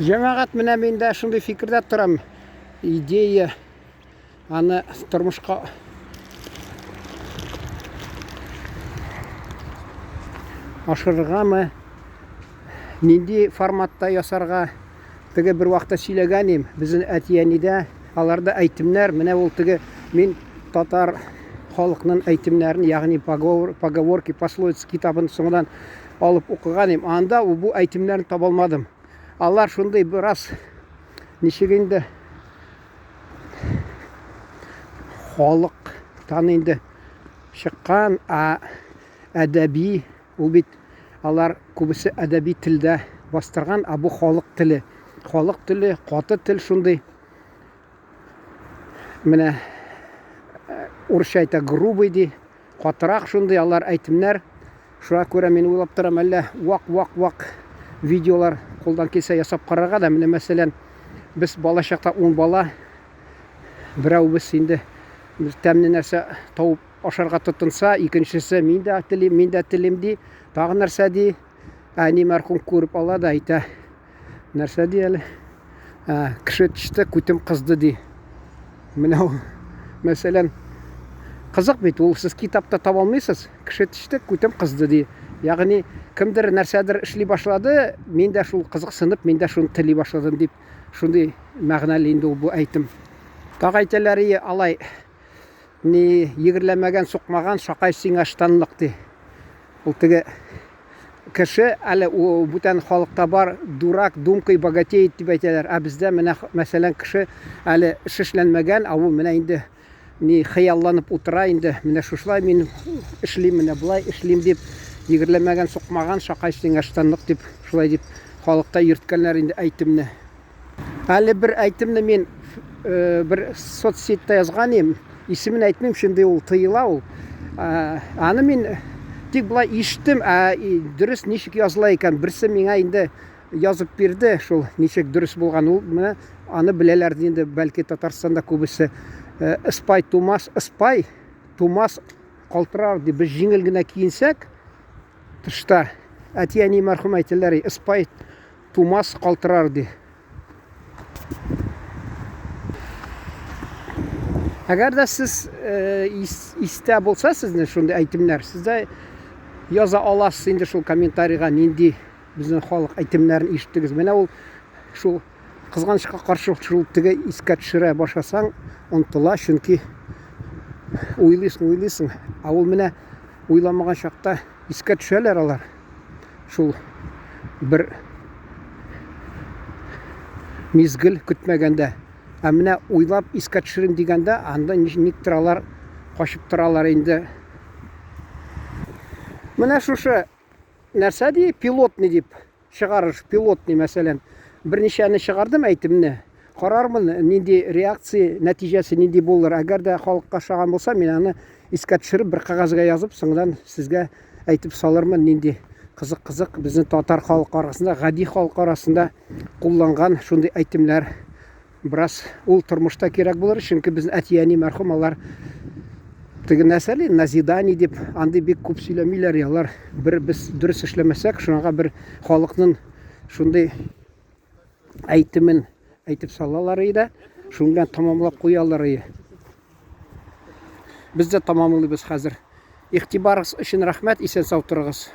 Җәмәгать, менә мин дә шундый фикердә торам. Идея аны тормышка ашырыргамы, нинди форматта ясарга, теге бер вакытта сөйләгән идем, безнең әти-әнидә аларда әйтемнәр, менә ул теге мин татар халыкның әйтемнәрен, ягъни поговорки, пословицы китабын соңыннан алып укыган идем. Анда бу әйтемнәрне таба алмадым. Алар шундый бераз ничек инде халыктан инде чыккан, ә әдәби, ул бит алар күбесе әдәби телдә бастырган, ә бу халык теле. Халык теле, каты тел шундый. Менә э, урысча әйтә грубый ди. Катырак шундый алар әйтемнәр. Шуңа күрә мин уйлап торам, әллә вак-вак-вак видеолар кулдан килсә ясап карарга да. Менә мәсәлән, без балачакта ун бала, берәүбез инде бер тәмле нәрсә табып ашарга тотынса, икенчесе мин дә телим, мин дә телим ди. Тагын нәрсә ди? Әни мәрхүм күреп ала да әйтә. Нәрсә ди әле? Ә, кеше төште, күтем кызды ди. Менә ул, мәсәлән, кызык бит, ул сез китапта таба алмыйсыз. Кеше төште, күтем кызды ди. Ягъни кемдер нәрсәдер эшли башлады, мин дә шул кызыксынып, мин дә шуны тели башладым дип, шундый мәгънәле инде ул бу әйтем. Тагы әйтәләр, и, алай ни егерләмәгән, сукмаган, шакай сиңа штанлык ди. Ул теге кеше әле бүтән халыкта бар, дурак думкой богатеет дип әйтәләр. Ә бездә менә мәсәлән кеше әле эш эшләнмәгән, ә ул менә инде ни хыялланып утыра инде. Менә шушылай мин эшлим, менә болай эшлим дип, егерләмәгән, сукмаган, шакай сиңа штанлык дип, шулай дип халыкта йөрткәннәр инде әйтемне. Әле бер әйтемне мин э, бер соцсетьтә язган идем. Исемен әйтмим, чөнки ул тыела ул. Э, аны мин тик болай ишеттем, ә дөрес ничек языла икән? Берсе миңа инде язып бирде, шул ничек дөрес булган ул. Менә аны беләләр инде, бәлки Татарстанда күбесе. Э, ыспай тумас, ыспай тумас калтырар дип без җиңел генә киенсәк, тышта әти-әни мәрхүм әйтәләр, ыспай Тумас калтырар ди. Әгәр дә сез э, истә булса сезнең шундый әйтемнәр, сез дә яза аласыз инде шул комментарийга нинди безнең халык әйтемнәрен ишеттегез. Менә ул шул кызганычка каршы шул теге искә төшерә башласаң, онытыла, чөнки уйлыйсың, уйлыйсың, ә ул менә уйламаган чакта искә төшәләр алар. Шул бер мизгел көтмәгәндә. Ә менә уйлап искә төшерим дигәндә, анда никтер алар качып торалар инде. Менә шушы нәрсә ди, пилотный дип чыгарыш, пилотный мәсәлән. Берничәне чыгардым әйтемне. Карармын, нинди реакция, нәтиҗәсе нинди булыр. Әгәр дә халыкка ошаган булса, мин аны искә төшереп, бер кәгазьгә язып, соңдан сезгә әйтеп салырмын, нинди кызык-кызык безнең татар халкы арасында, гади халык арасында кулланган шундый әйтемнәр бераз ул тормышта кирәк булыр, чөнки безнең әти-әни мәрхүм алар теге нәрсәли назидание дип андый бик күп сөйләмиләр, алар бер без дөрес эшләмәсәк, шуңа бер халыкның шундый әйтемен әйтеп салалар иде, шуның белән тәмамлап куялар иде. Без дә тәмамлыйбыз хәзер. Игътибарыгыз өчен рәхмәт, исән сау торыгыз.